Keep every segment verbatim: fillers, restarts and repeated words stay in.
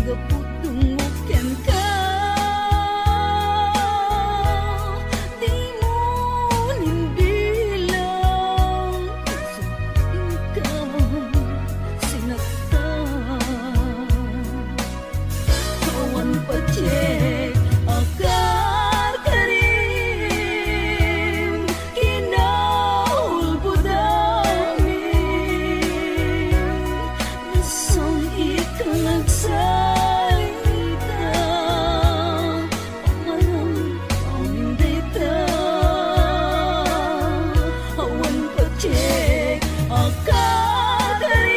Gapu dungog kenka, dimo nimbilang, inka sinaktan. Awan patiek a karkarim, kinaulbod amin. Nasam ita nagsalita, amarang amin dayta. Awan patiek a karkarim,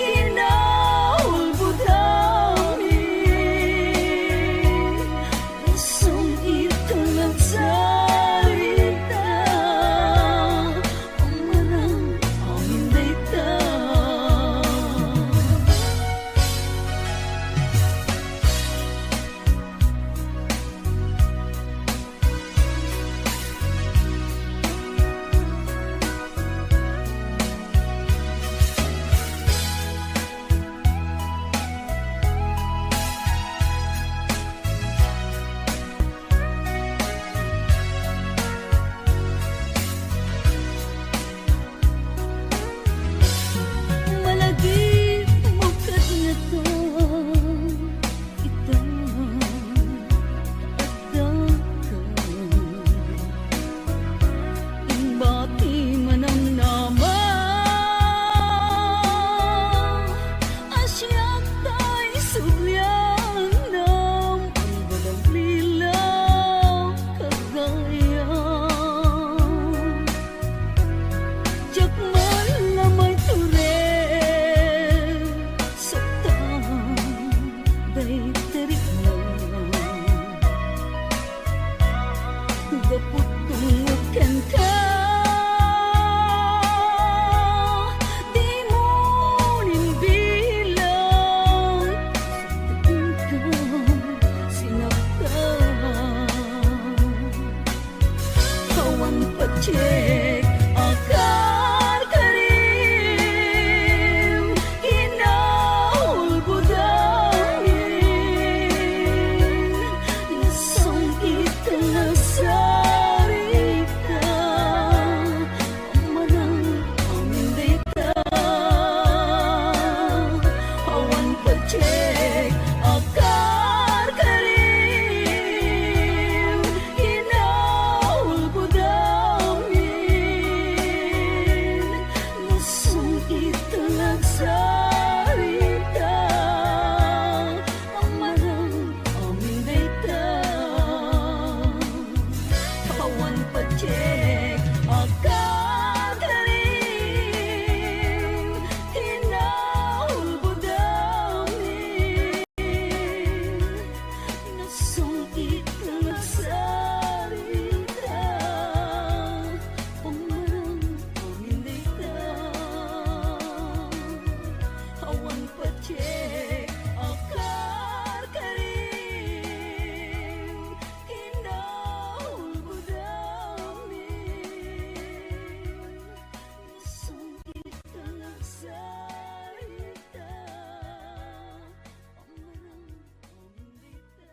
kinaulbod amin. Nasam ita nagsalita, amarang amin dayta. Malagip mo kadngatan, ita addaka. Imbati manamnama a siak tay sublianam, ang balagli la kagayam. Diak man la maitured, saktan dayta rikna. Gapu dungog kenka, dimo nimbilang, saktan ka sinaktan. Awan patiek a karkarim, kinaulbod amin. Nasam ita nagsalita, amarang amin dayta. Awan patiek a karkarim, kinaulbod amin. Nasam ita nagsalita, amarang amin dayta. Awan patiek a karkarim, kinaulbod amin. Nasam ita nagsalita, amarang amin dayta. Awan patiek a karkarim, kinaulbod amin. Nasam ita nagsalita, amarang amin dayta.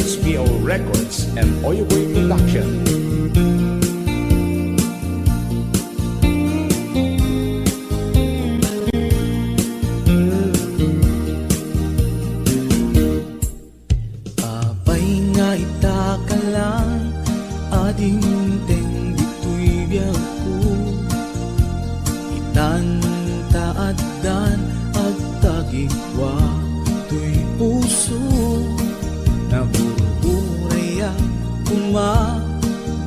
H B O Records and Oyoboy Production. Apay nga ita ka lang a dimteng ditoy biagko? Itan ta addan agtagikua toy puso. Nagurgurayak koma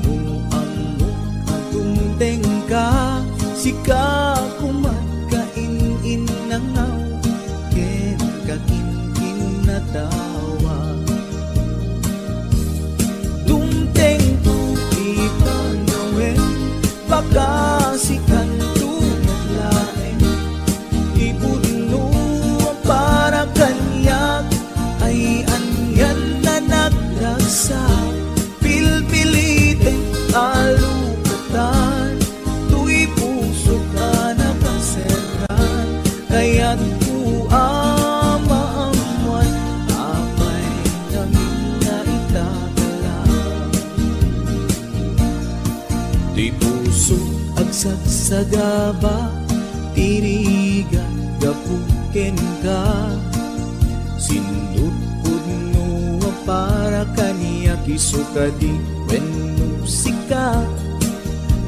no ammok a dumtengka. Sika koma ti in-innangaw ken kakinkinatawa. Dumtengto ti panawen, baka sikanto met laeng. Ti pudno a para kaniak ay anian a nagragsak. Pilpilitek a lukatan toy pusok a nakaserran. Kayatko a maammuan, apay ngamin nga ita ka lang. Ti puso agsagsagaba, ti rigat gapu kenka. Sindutpudno a para kaniak, isu kadi wenno sika.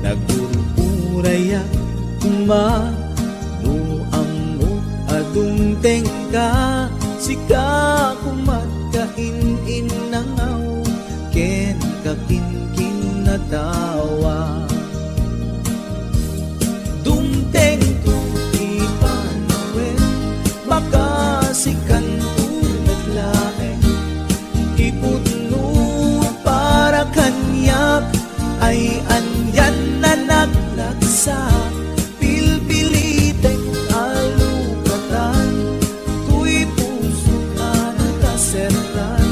Nagurgurayak koma no ammok a dumtengka. Sika koma ti in-innangaw ken kakinkinatawa. Dumtengto ti panawen, baka sikanto met laeng. Ti pudno a para kaniak ay anian a nagragsak. Pilpilitek a lukatan toy pusok a nakaserran.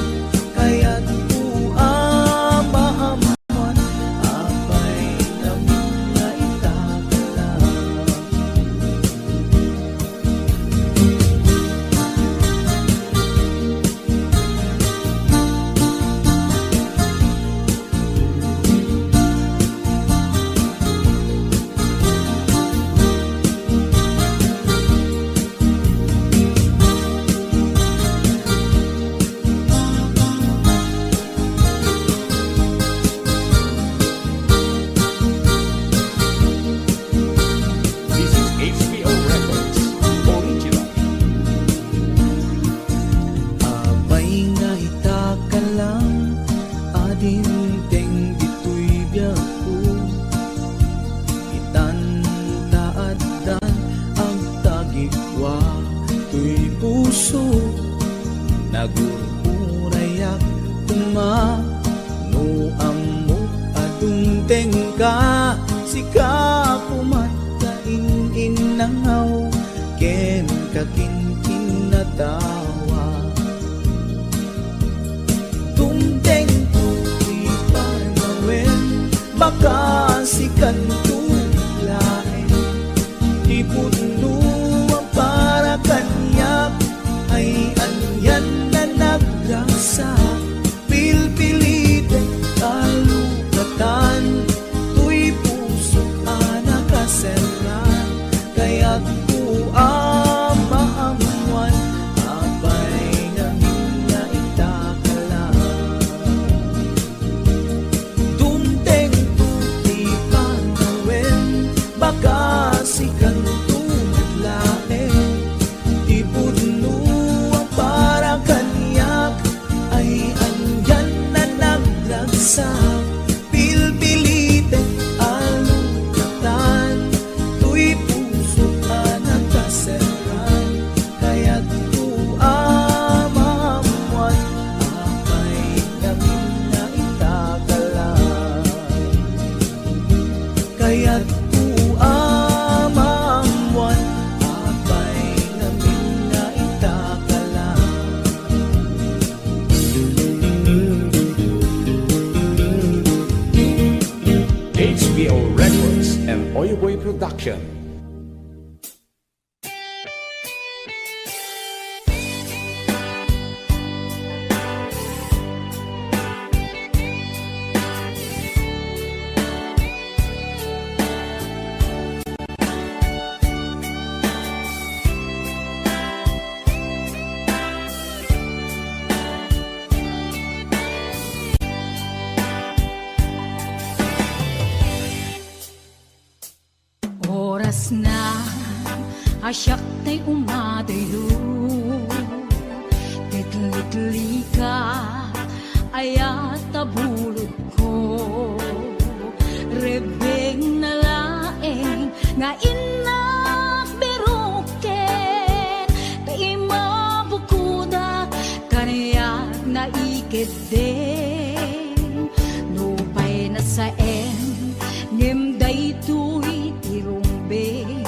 Kayatko a maammuan, apay ngamin nga ita ka lang. This is H B O Records Original. Apay nga ita ka lang a dimteng ditoy biagko. Itan ta addan agtagikua toy puso. Nagurgurayak koma no ammok a dumtengka. Sika koma ti in-innangaw ken kakinkinatawa. Dumtengto ti panawen, baka sikanto laeng. Ti pudno a para kaniak ay anian a nagragsak. Pilpilitek a lukatan toy pusok a nakaserran. Kayatko a maammuan, apay ngamin nga ita ka lang. Dumtengto ti panawen, baka sikanto met laeng. Ti pudno a para kaniak ay anian a nagragsak. Pilpilitek a lukatan toy pusok a nakaserran. Kayatko a maammuan, apay ngamin nga ita ka lang. Kayatko a maammuan, apay ngamin nga ita ka lang. H B O Records and Oyoboy Production. Siak tay umatuylo, ket liklikak, ayat a bulodko. Rebbengna laeng nga innak biroken, ta imabukodak, kaniak naikedden. Nupay nasaem, ngem daytoy ti rumbeng.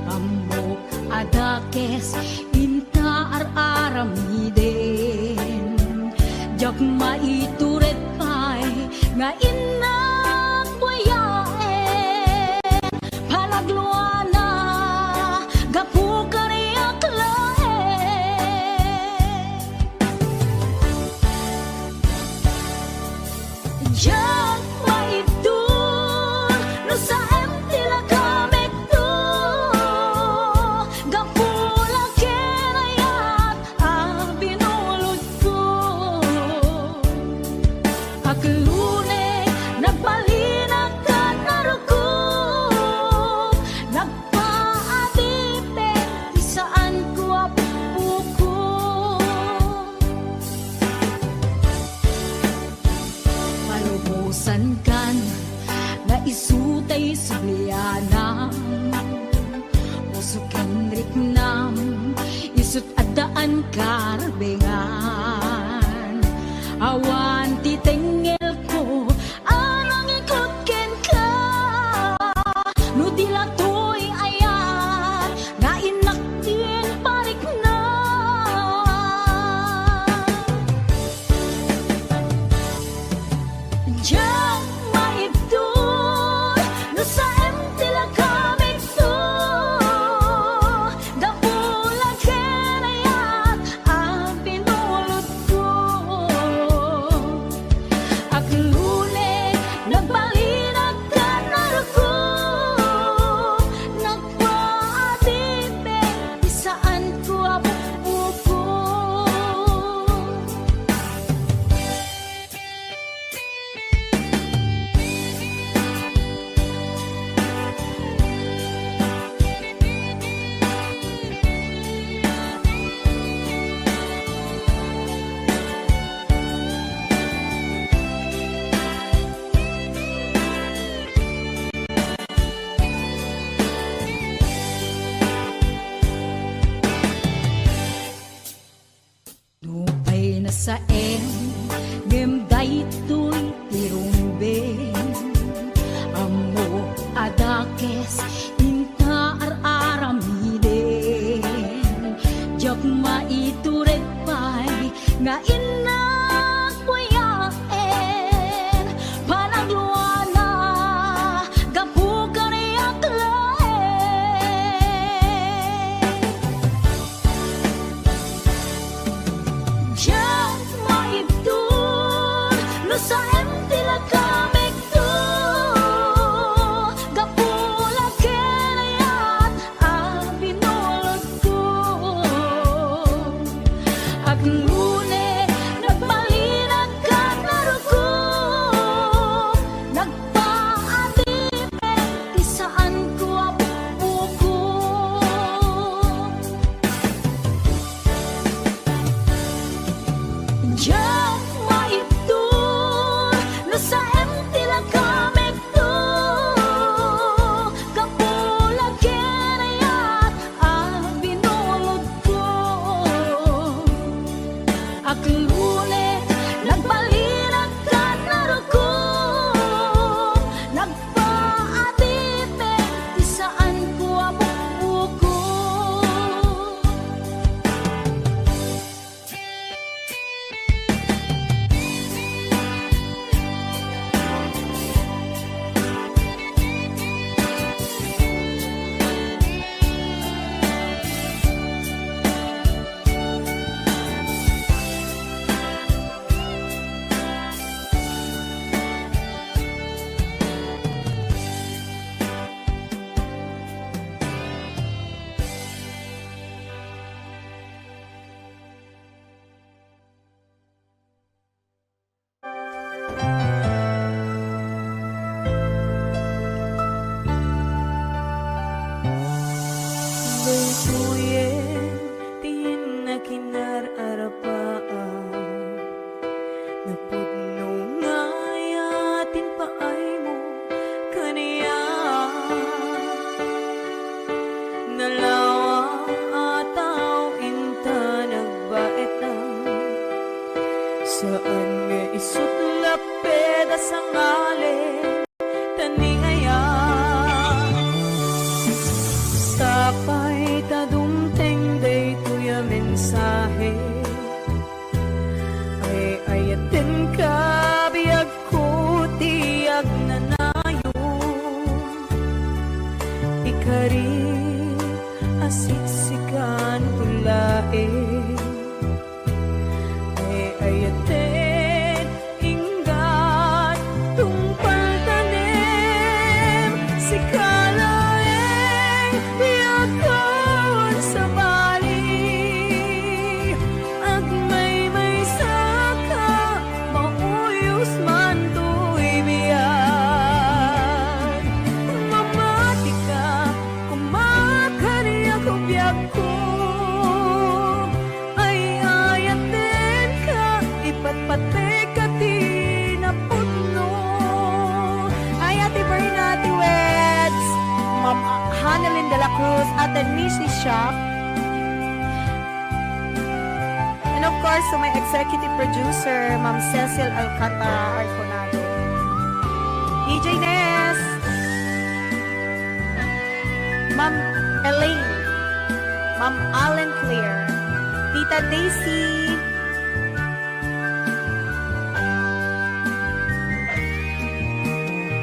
Ammok a dakes inta ar-aramiden. Diak maitured pay nga innak buyaen. Panagluana, gapu kaniak laeng. Diak maibtur no saem ti nakamekto, gapu la ken ayat a binulodko. Aklone, nagbalinak ket narukop, nagpaadipen ti saanko a bukbukor. Palubosankan nga isu tay sublianam, puso ken riknam, isut' addaan karbengan. Awan ti tengngelko a nangikut kenka, no di la toy ayat nga innak ti parikna. Diak maibtur no saem ti nakamekto, gapu la ken ayat a binulodko. Aklone, nagbalinak ket narukop, nagpaadipen ti saanko a bukbukor. Nupay nasaem, ngem daytoy ti rumbeng. Ammok a dakes inta ar-aramiden. Diak maitured pay nga innak buyaen. Panagluana, gapu kaniak laeng. Diak maibtur no saem ti nakamekto, gapu la ken ayat a binulodko. Aglone, nagbalinak ket narukop, nagpaadipen ti saanko a bukbukor. Diak maibtur no saem ti nakamekto, gapu la ken ayat a binulodko. Aklone, nagbalinak ket narukop, nagpaadipen ti saanko a bukbukor. Napudno nga ayaten paaymo kaniak. Nalawa a tao inta nagbaetan. Saan nga isut' laped a sangalen ta ni ayat. Sapay ta dumteng daytoy a mensahe. Ay-ayatenka, biagko ti agnanayon. Ikarik a siksikan to laeng. Ay-ayaten, inggat tungpal tanem, sika laeng biagkon sabali. Agmaymaysaka, mauyos man toy biag. Mamatika, koma kaniak biagko. Ay-ayatenka, ipatpateka ti napudno. Ay, Ate Berna, Ate Weds, Ma'am Hanelin de la Cruz, Ate Missy Shop, and of course, to my executive producer, Ma'am Cecil Alcantara Arconado, D J Ness, Ma'am Elaine, Ma'am Allen Claire, Tita Daisy.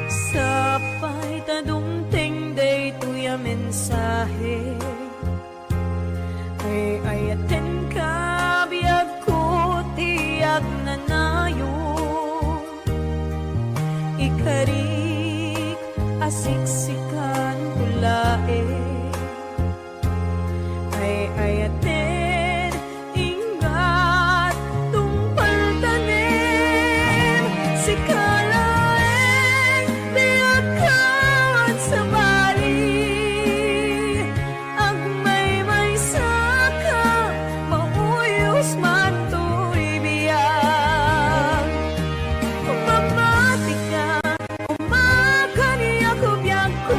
Sapay ta dumteng daytoy a mensahe. Ay-ayatenka, biagko ti agnanayon. Ikarik a siksikan to laeng. Ay-ayaten, inggat tungpal tanem, sika laeng biagkon sabali. Agmaymaysaka, mauyos man toy biag. Mamatika, koma kaniak biagko.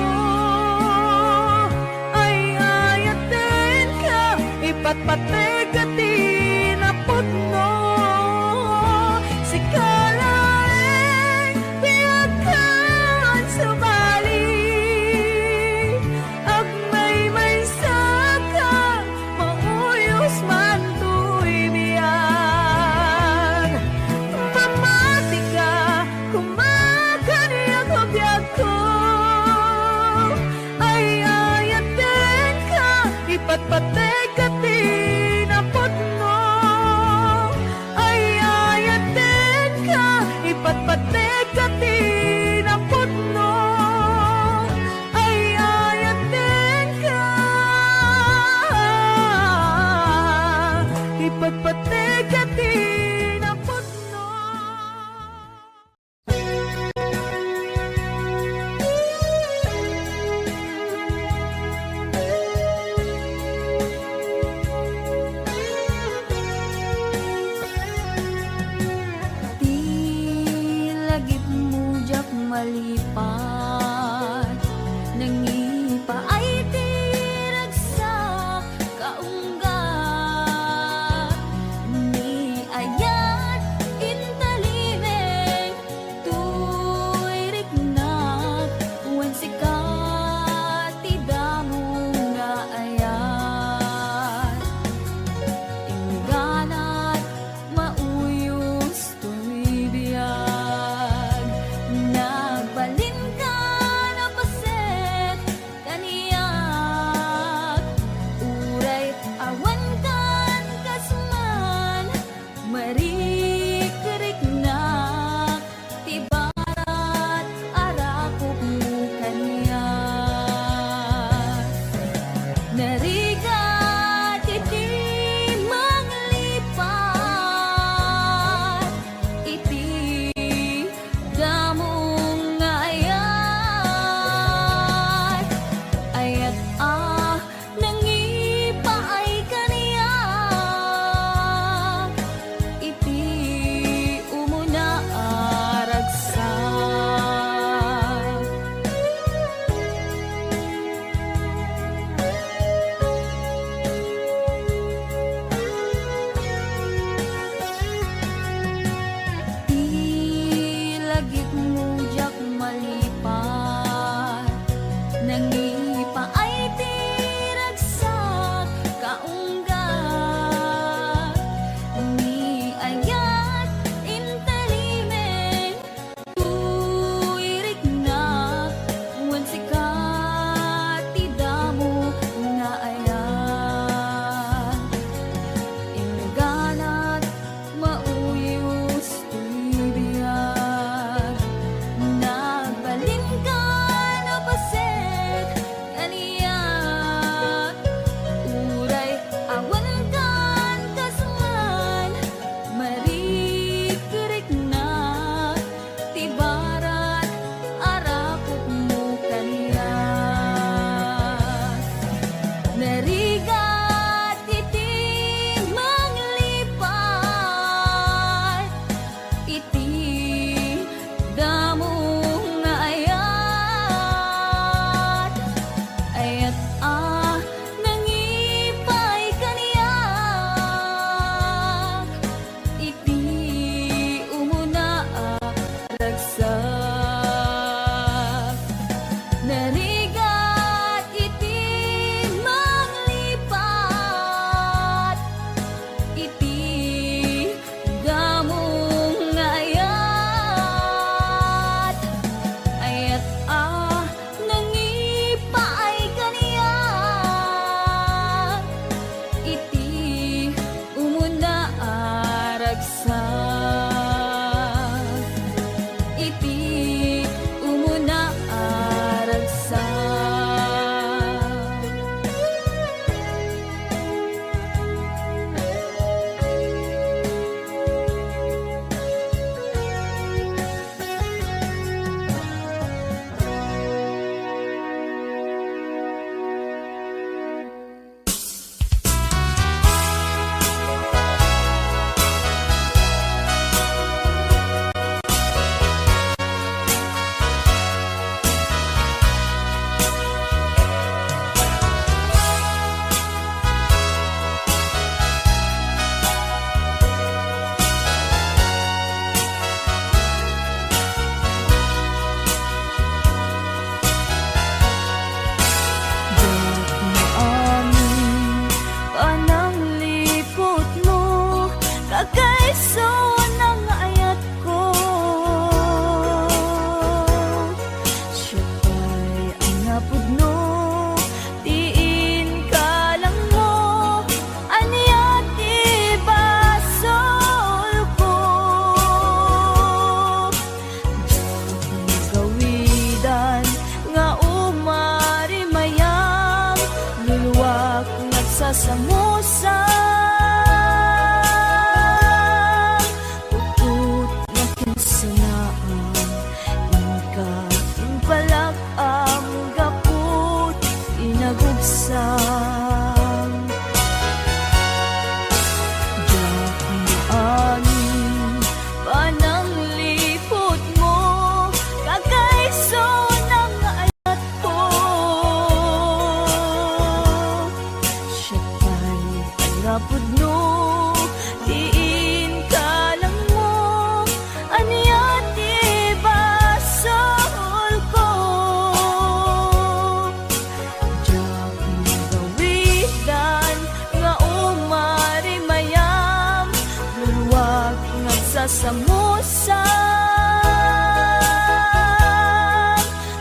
samusan,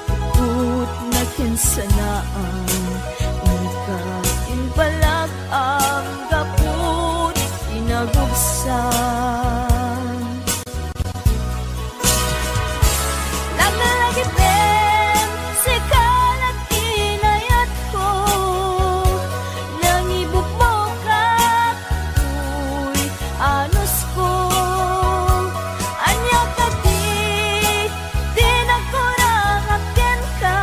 ikut na ken sanaam, inka imbalag am gapud inagubsan. Laglagipen, sika la ti inayatko, nangibukbokak, uy, anusko. Ania kadi ti nagkurangak kenka,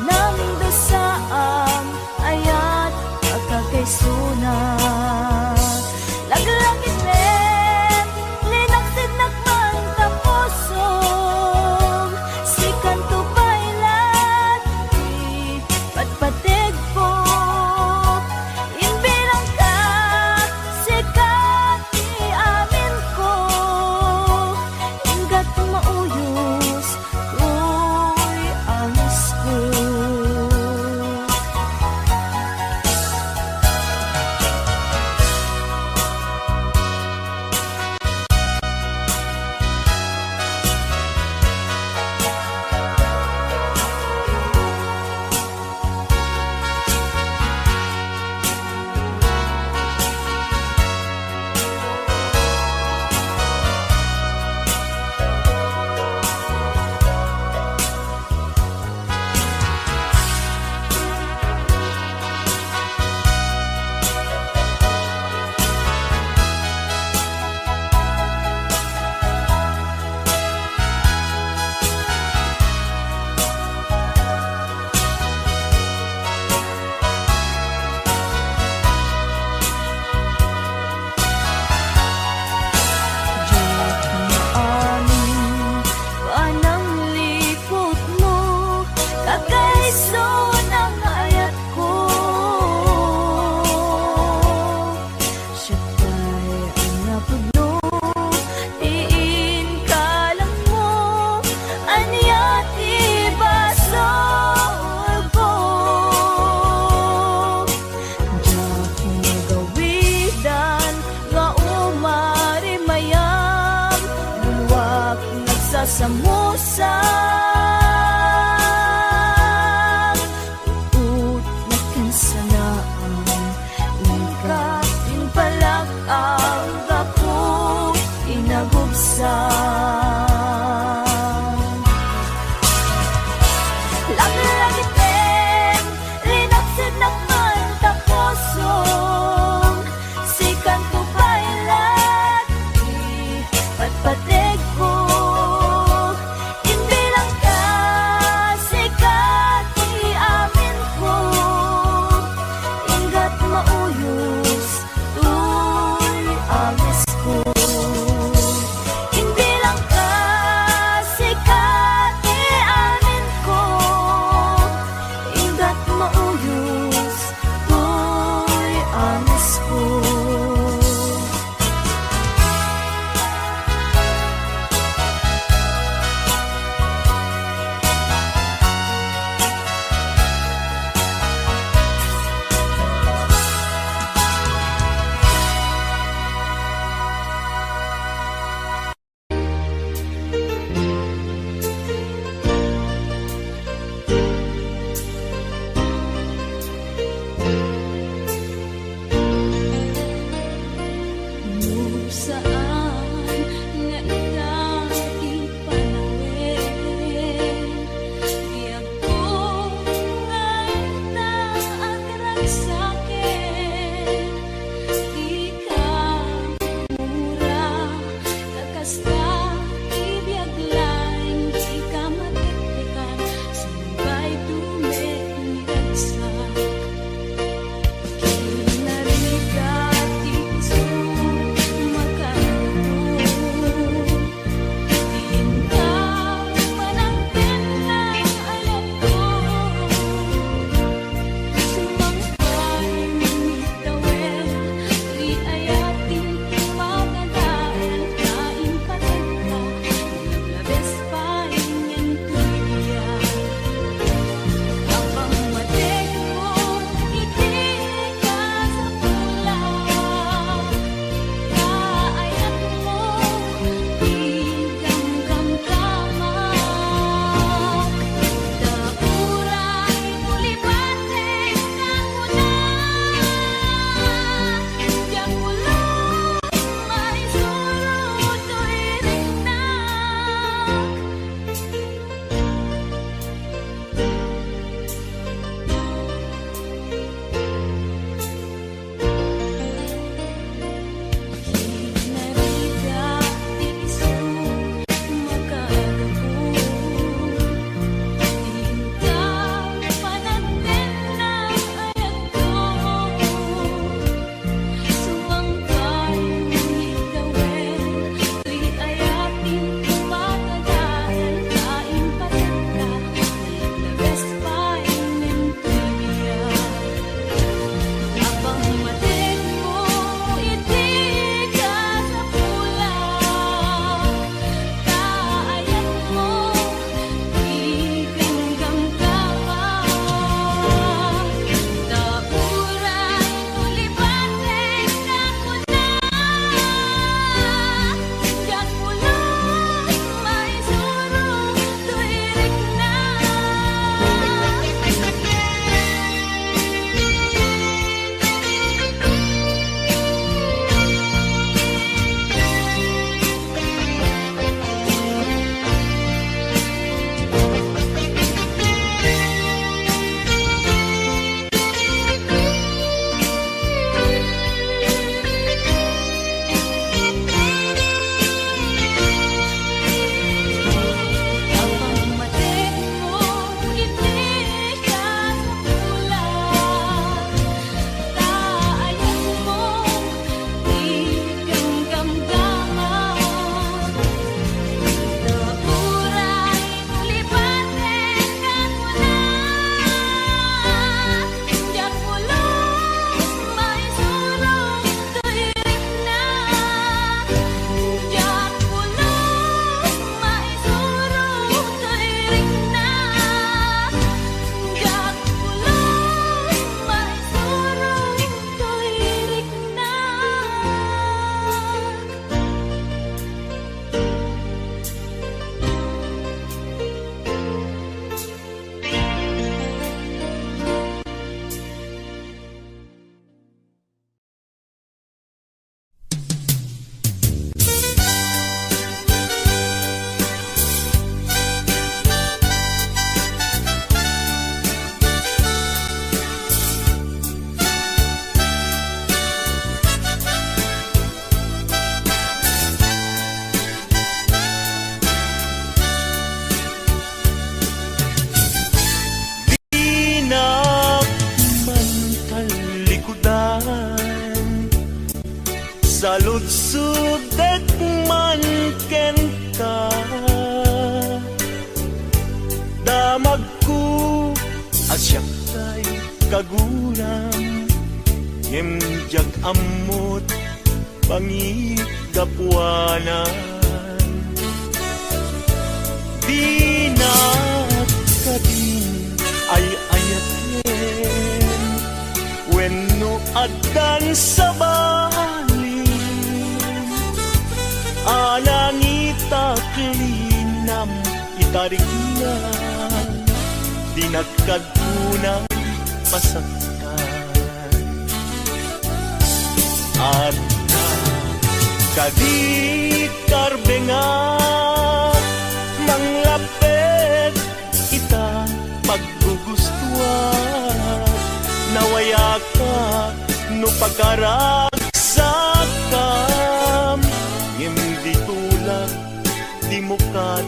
namdusaam, ayat a kakaisuna. Laglagipen, linaksidnak man ta pusom, sikanto pay la ti patpategko. Imbilangka, sika ti aminko, inggat mauyos, uy, angesko. Diak maamin, pananglikutmo, kakaisuna nga ayatko. Siak pay a napudno ti inkalangmo, ania ti basolko? Diak nagawidan nga umarimayam, bulwak nagsasamusak, ikut na ken sanaam, inka imbalag am gapu inagubsan. Laglagipen, linaksidnak man ta pusom, sikanto pay la ti patpategko. Imbilangka, sika ti aminko, inggat mauyos, uy, angesko. Imbilangka, sika ti aminko, inggat mauyos, uy, angesko. No saan nga ita ti panawen, biagko nga ita agragsaken, dika mura, ta kasta ti biag laeng, dika matektekan, sumpay dumeng ni ragsak. Ngem diak ammot panggapuanan. Dinak kadin ay-ayaten wenno addan sa balin a nangitaklinam ita rikna. Dinak kad kunam masaktan. Adda kadi karbengak, manglapped ita paggugustuak. Nawayaka no pakaragsakkam, ngem ditulak dimo kat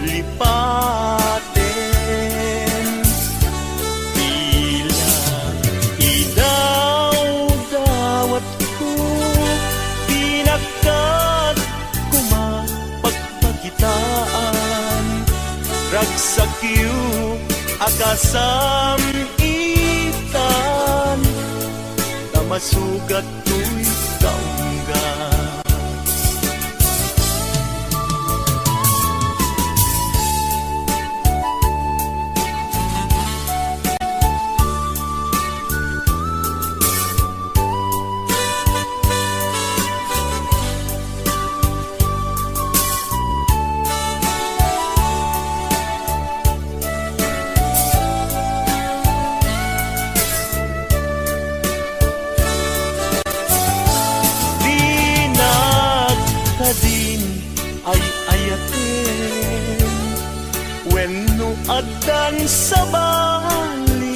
lipaten. Tila idawdawatko, dinak kat koma pagpakitaan. Ragsakyo a kasam-itan, ta masugat toy kaungga. Dinak kadin ay-ayaten wenno addan sa balin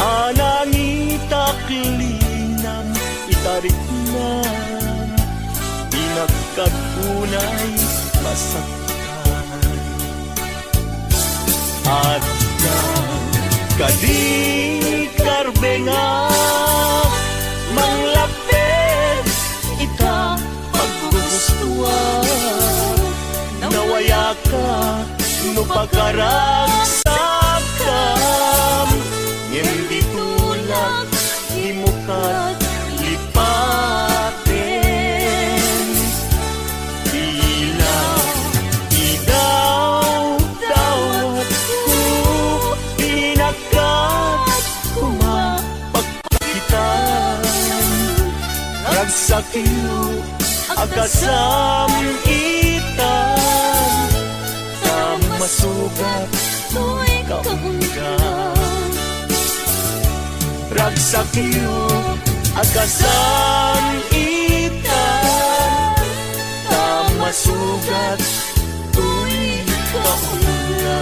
a nangitaklinam ita riknam, dinak kad kunay masaktan. Adda kadi karbengak, manglapped ita paggugustuak. Nawayaka no pakaragsakkam, ngem ditulak dimo kat lipaten. Tila idawdawatko, dinak kat koma pagpakitaan. Ragsakyo a kasam-itan, ta masugat toy kaungga. Ragsakyo a kasam-itan, ta masugat toy kaungga.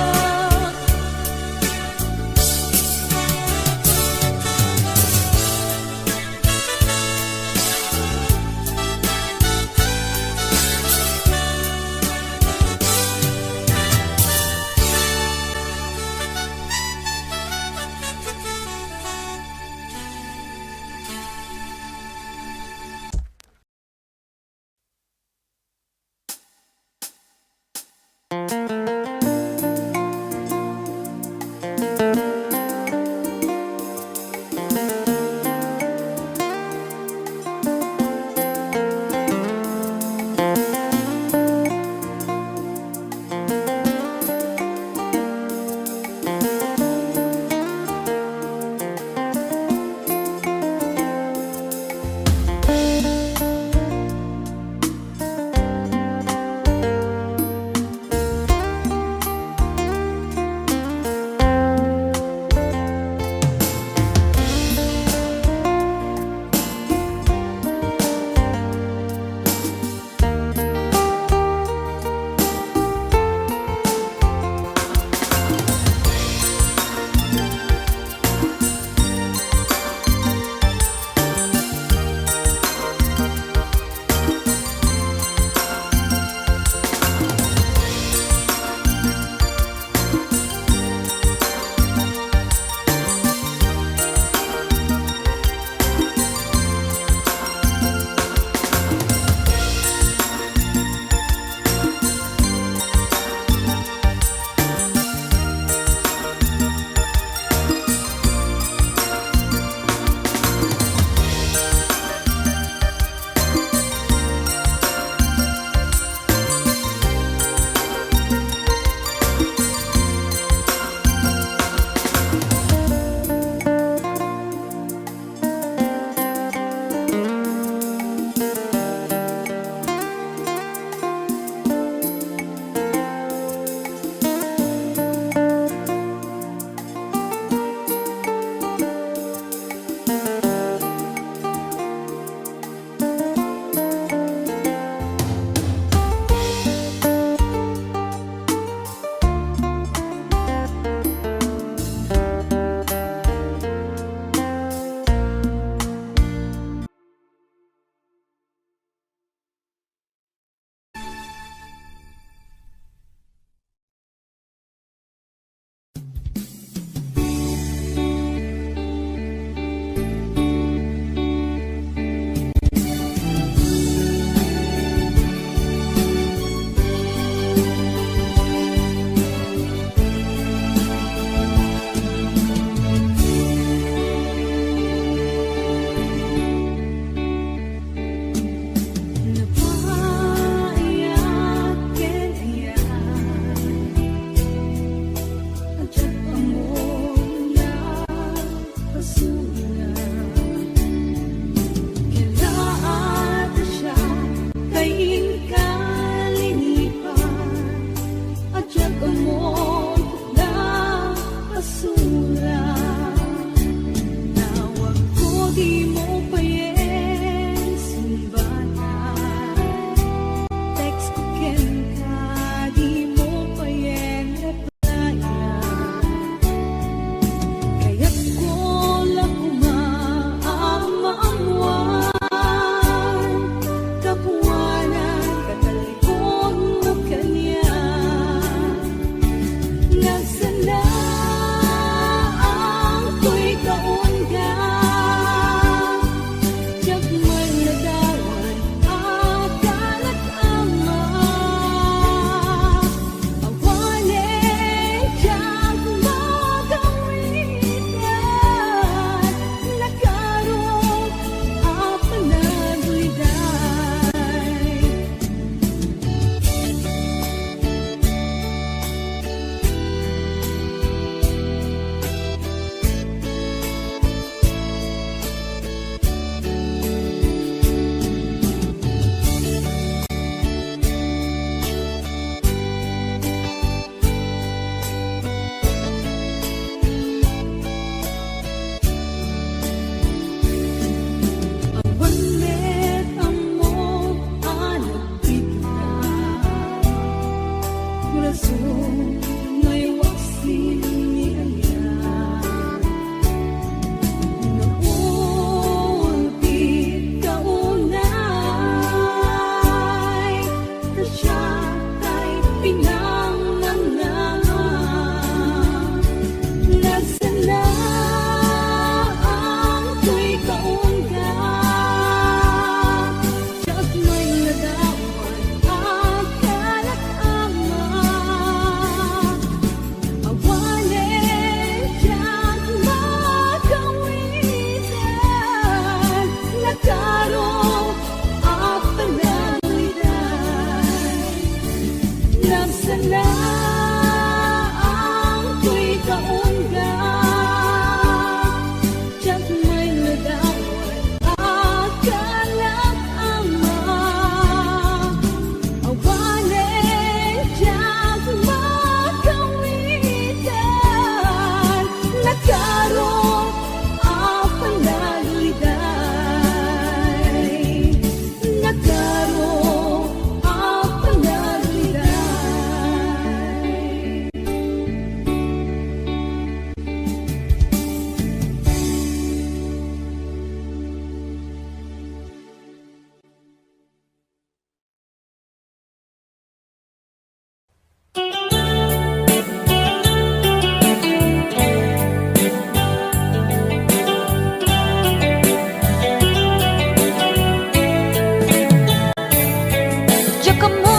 Ammo,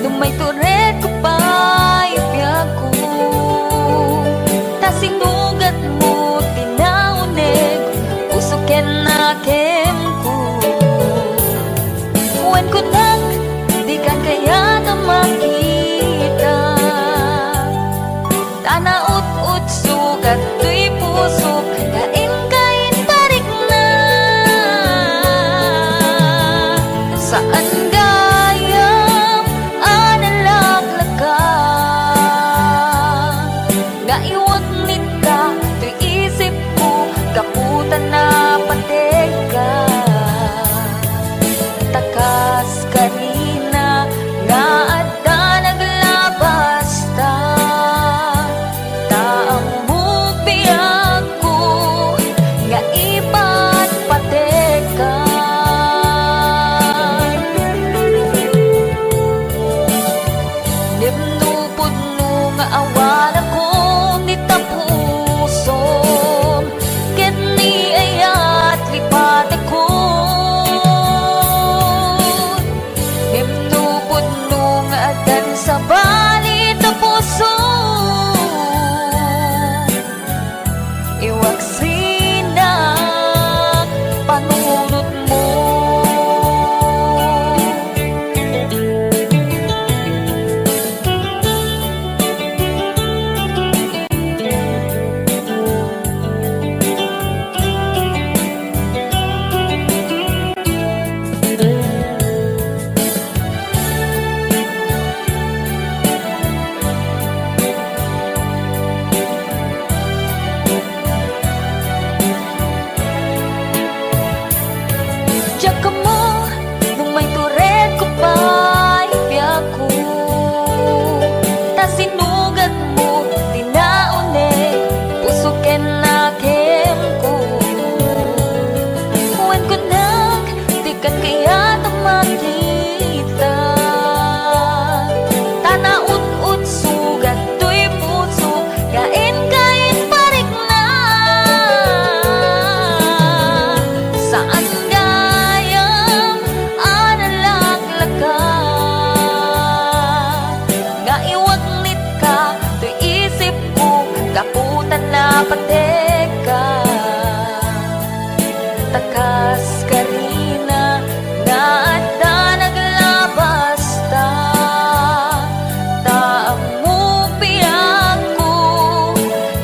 no maituredko pay biagko, ta sinugatmo ti nauneg, puso ken nakemko. Wen kunak, dikan kayat a makita. Ta naut-utso kadtoy pusok nga inka inparikna. Saan gayam a nalaklaka nga iwagnitka toy isipko gapu ta napategka. Ta kas karina nga adda naglabasta, ta ammok biagko nga ipatpategka. Ngem no pudno nga awanakon ni tapusom, ket ni ayat lipatekon. Ngem no pudno nga addan sabali ta puso, iwaksinak panunotmo. Diak ammo no maituredko pay biagko, ta sinugatmo ti nauneg, puso ken nakemko. Wen kunak, dikan kayat a makita. Ta naut-utso kadtoy puso nga inka inparikna. Saan gayam a nalaklaka nga iwagnitka toy isipko gapu ta napategka. Ta kas karina nga adda naglabasta, ta ammok biagko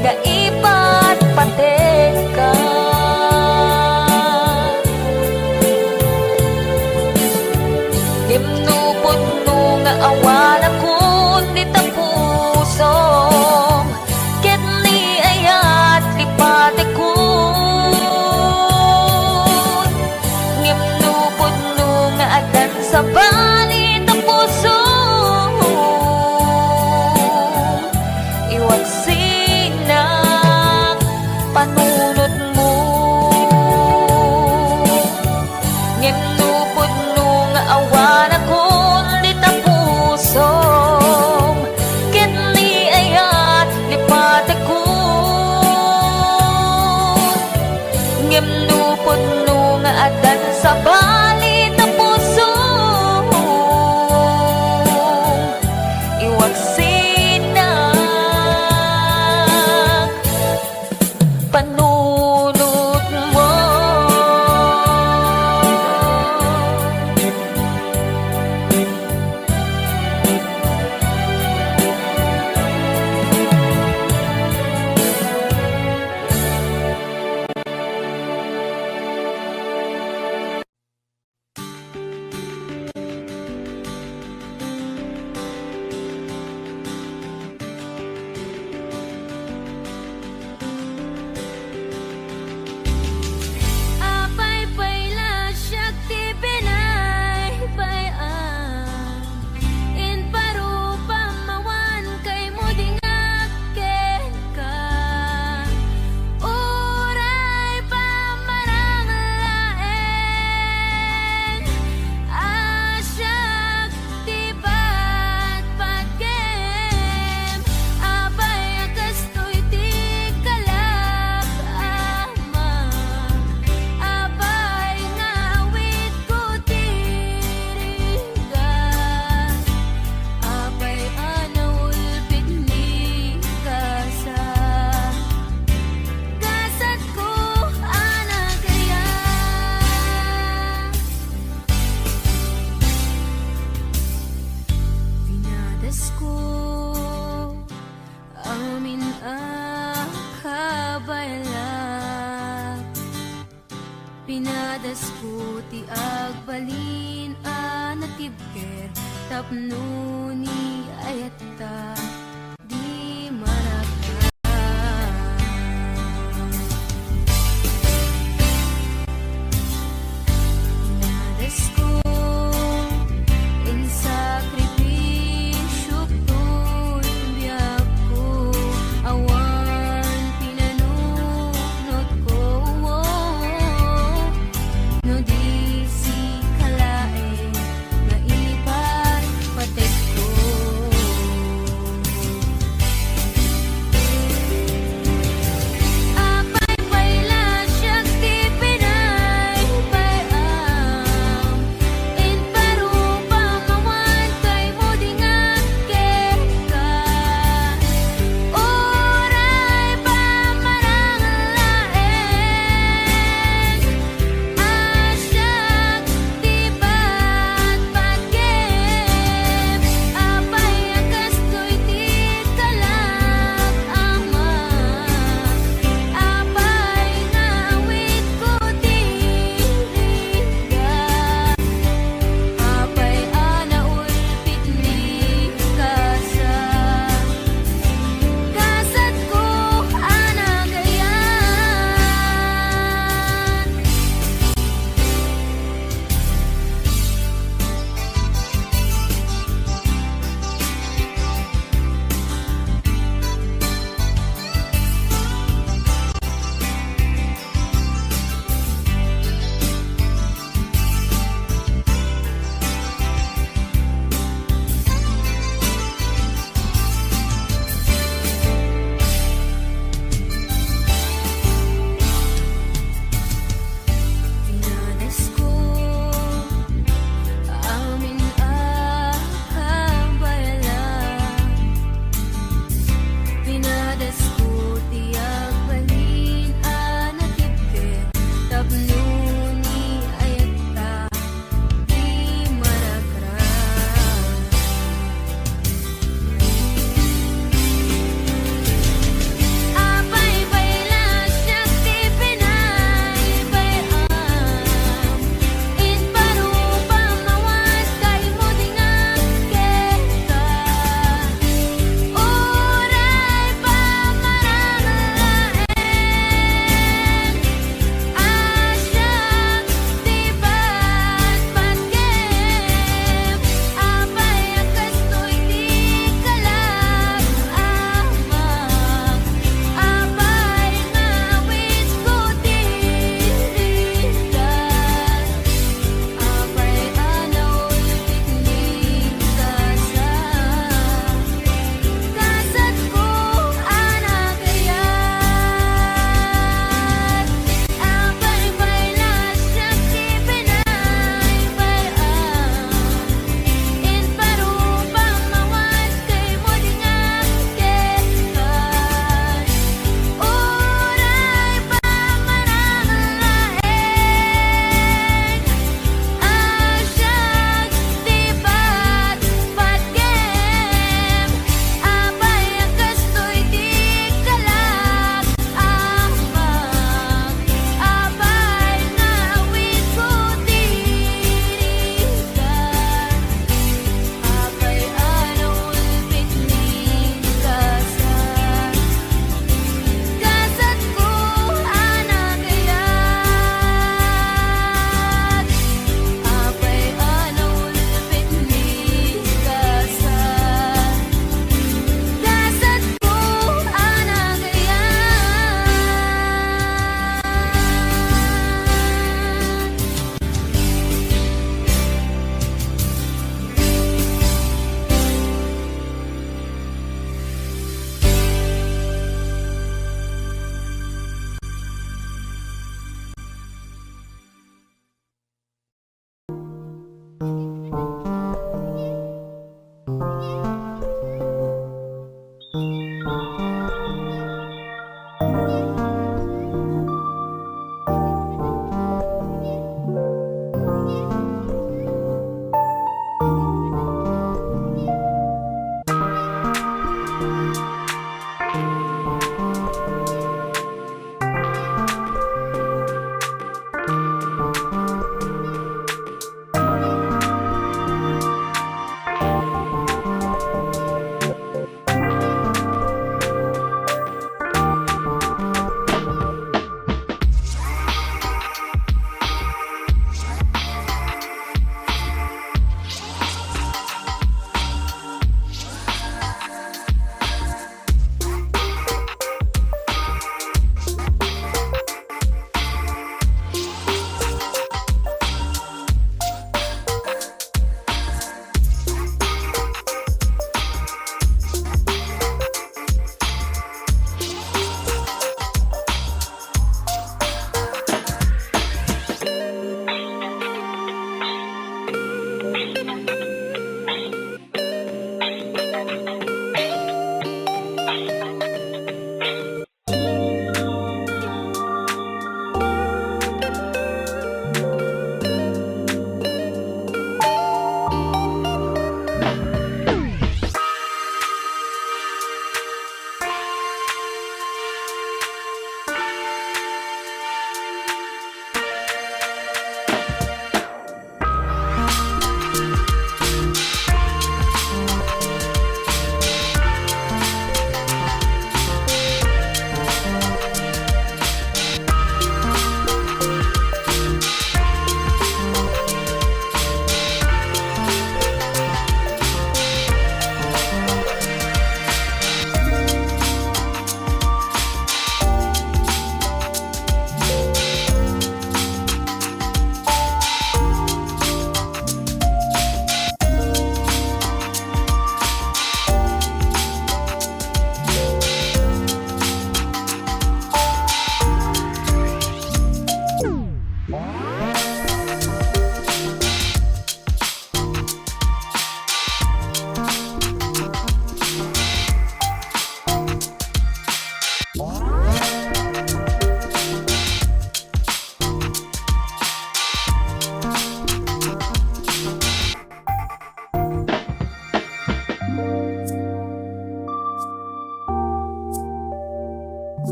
nga ipatpategka. Ngem no pudno nga awanakon ni tapusom, ket ni ayat lipatekon. Ngem no pudno nga addan sabali ta pusom, iwaksinak panunotmo. Ngem no pudno nga awanakon dita pusom, ket ni ayat lipatekon. Ngem no pudno nga addan sabali ta pusom, Dios ko ti agbalin a natibker tapno ni ayatta.